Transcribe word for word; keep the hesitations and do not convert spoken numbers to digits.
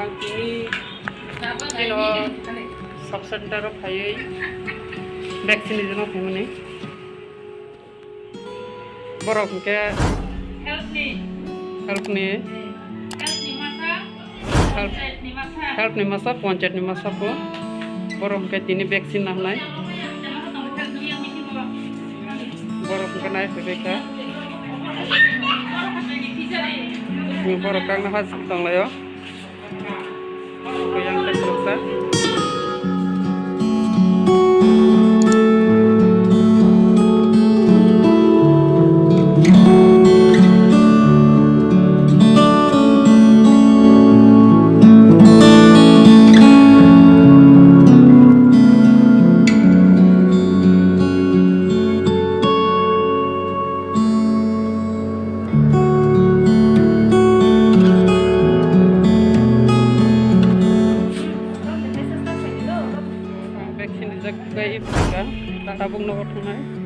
Ang tini, tino sub center o phaiwi vaccine rijana phaimani. Borok hwnkhe health ni, health ni masa, health, health ni masa, panchayat ni masa po. Borok hwnkhe tini vaccine nahnai. Borok hwnkhe nai phaibaikha. Borok kangna ha tonglaio. Yang tak selesai. Vaccine rijak bai tabuk nogo thangnai.